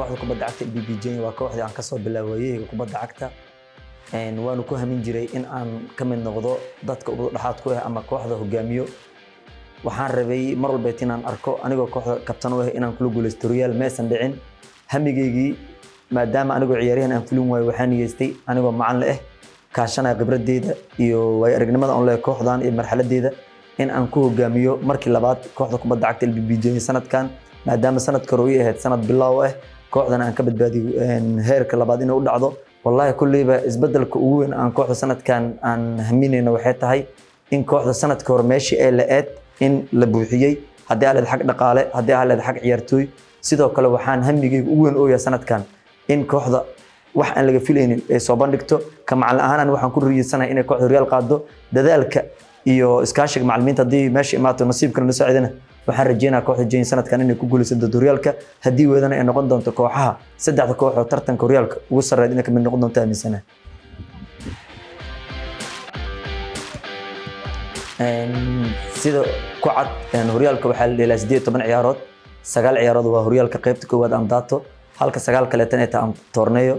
Kooxda kubadda cagta LBB Jenya waa kooxdii aan kasoo bilaabay waayahayga kubadda cagta. Waanu ku hamin jiray in aan ka mid noqdo dadka ugu dhexaad ku ah ama kooxda hogaamiyo. Waxaan rabay mar walbeet inaan arko anigoo kooxda kabtan u ah inaan kula guuleysto horyaal. Maysan dhicin hamigaygii, maadaama anigoo ciyaaryahan aan fulin waayo. Waxaan niyeystay anigoo macalin ah, kaashanaya khibradeyda iyo waayo aragnimada aan leeyahay kooxdan iyo marxaladeeda, in aan ku hogaamiyo markii labaad kooxda kubadda cagta LBB Jenya sanadkan, maadaama sanadka hore ii ahayd sanad bilow ah, kooxdan aan ka badbaadiyo heerka labaad inay u dhacdo. Wallahi, kulleyba isbedelka ugu weyn aan kooxda sanadkan aan haminayno waxay tahay in kooxda sanadka hore meeshii ay la-eed in la buuxiyey, haddii aa leed xag dhaqaale, haddii aa leed xag ciyaartooy. Sidoo kale waxaan hamigeyga ugu weyn ooyahay sanadkan in kooxda wax aan laga filaynin ay soo bandhigto. Ka macalin ahaan ani waxaan ku riyeysanahay inay kooxda horyaal qaado. Dadaalka iyo iskaashiga macalimiinta haddii meesha imaato, nasiibkana la saacidana, waxaan rajeynayaa kooxda Jenya sanadkan inay ku guuleysan doonto horyaalka. Haddii weedana, ay noqon doonto kooxaha saddexda koox oo tartanka horyaalka ugu sarreeya inay ka mid noqon doonto aaminsanahay. Sida ku cad horyaalka waxaa la dheelaa 18 ciyaarood. Sagaal ciyaarood waa horyaalka qaybta koowaad aan daato, halka sagaal kaleetana ay tahay aan torneeyo.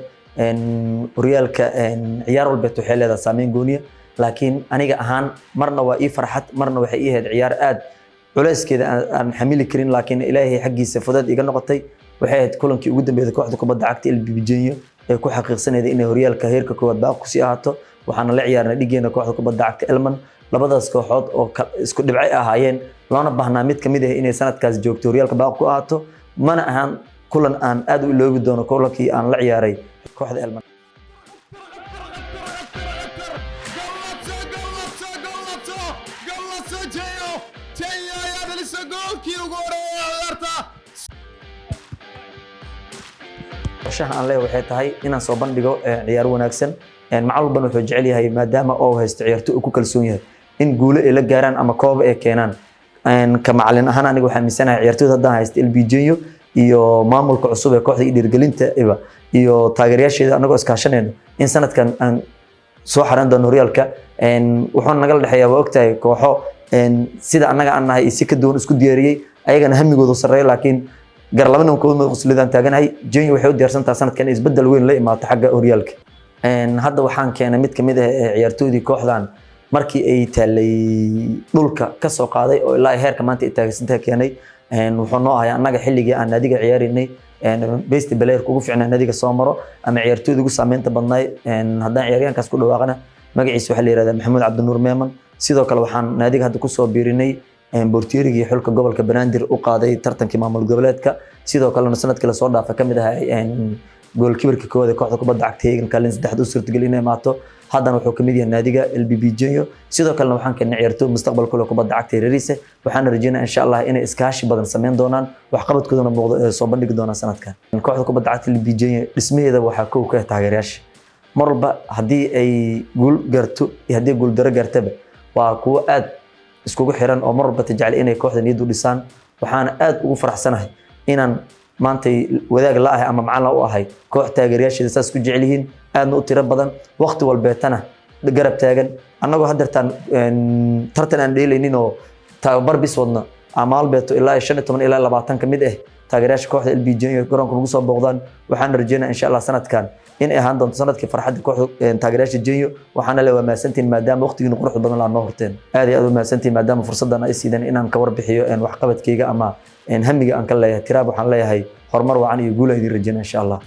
Horyaalka ciyaar walbeet waxay leedahay saameyn gooniya, laakiin aniga ahaan marna waa ii farxad, marna waxay ii ahayd ciyaar aad culeyskeeda aan xamili karin, laakiin Ilaahay xaggiisa fudeed iga noqotay. Waxay ahayd kulankii ugu dambeeyay kooxda kubadda cagta LBB Jenya ee ku xaqiiqsanayda inay horyaalka heerka koowaad baaq kusii ahaato. Waxaana la ciyaarnay dhigeena kooxda kubadda cagta Elman. Labadaas kooxood oo isku dhibcay ahaayeen, loona baahnaa mid kamid ah inay sanadkaas joogto horyaalka baaq ku ahaato. Mana ahaan kulan aan aad u iloobi doono kulankii aan la ciyaaray kooxda Elman. Golato, golato, golato, golato Jenyo! Jenyo ayaa dhalisa goolkii ugu horeeyay ciyaarta. Qorshaha aan leeyahay waxay tahay inaan soo bandhigo ciyaar wanaagsan. Macalin walbana wuxuu jecel yahay, maadaama oo haysto ciyaartoy uu ku kalsoon yahay, in guulo ay la gaaraan ama kooba ay keenaan. Ka macalin ahaan aniga waxaan aaminsanahay ciyaartoyda haddaan haysto LB Jenyo iyo maamulka cusub ee kooxda iyo dhiirgelinta iba iyo taageerayaasheeda, anagoo iskaashanayno, in sanadkan aan soo xaran doono horyaalka. Wuxuuna nagala dhexeeyaa, waa ogtahay, kooxo sida annaga aan nahay iyo si ka duwan isku diyaariyey, ayagana hamigoodu sarreeyo, laakiin garlabana kood quslidaan taaganahay. Jenyo waxay u diyaarsan tahay sanadkan in isbeddel weyn la imaato xagga horyaalka. Hadda waxaan keenay mid kamid ah ciyaartoydii kooxdan markii ay taalay dhulka ka soo qaaday oo ilaa heerka maanta ay taagsantahay keenay. Wuxuu noo ahay annaga xilligii aan naadiga ciyaaraynay best player ugu fiicnaa naadiga soo maro ama ciyaartooyda ugu saameynta badnaay. Haddaan ciyaaryahankaas ku dhawaaqana, magaciisa waxaa la yihahdaa Maxamuud Cabdinuur Meeman. Sidoo kale waxaan naadiga hadda kusoo biirinay boortiyeerigii xulka gobolka Banaadir u qaaday tartankii maamul goboleedka, sidoo kalena sanadkii lasoo dhaafay kamid ahaa goalkeeperka koowaad ee kooxda kubadda cagta Heegan, kaalin saddexaad u suurtagelin inay imaato. Haddana wuxuu kamid yahay naadiga LBB Jenyo. Sidoo kalena waxaan keenay ciyaartooy mustaqbal ku leh kubadda cagta Hereriise. Waxaana rajeynaya insha Allah inay iskaashi badan sameyn doonaan, waxqabadkoodana muuqdo ee soo bandhigi doonaan sanadkan. Kooxda kubadda cagta LBB Jenyo dhismaheeda waxaa kow ka ah taageerayaasha. Mar walba haddii ay guul gaarto iyo haddii guul daro gaartaba, waa kuwo aad iskugu xiran oo mar walba jecel inay kooxda niyaddu dhisaan. Waxaana aad ugu faraxsanahay inaan maantay wadaag la ahay ama macalin u ahay koox taageerayaasheeda saas ku jecel yihiin, aadna u tiro badan, waqti walbeetana garab taagan. Annagoo haddeertaan tartan aan dheelaynin oo tababar bis wadna, ama albeeto ilaa 15 ilaa 20 ka mid ah taageerayaasha kooxda LB Jenyo garoonka nagu soo booqdaan. Waxaan rajeynaa insha Allah sanadkan in ay ahaan doonto sanadkii farxadda kooxda taageerayaasha Jenyo. Waxaana le waa mahadsantihiin maadaama waqtigiina quruxda badan laa noo horteen. Aad iyo aad u mahadsantihiin maadaama fursaddan ay siideen inaan ka warbixiyo waxqabadkayga ama hamiga aan ka leeyahay. Tiraab waxaan leeyahay horumar wacan iyo guul aan idin rajeynaa insha Allah.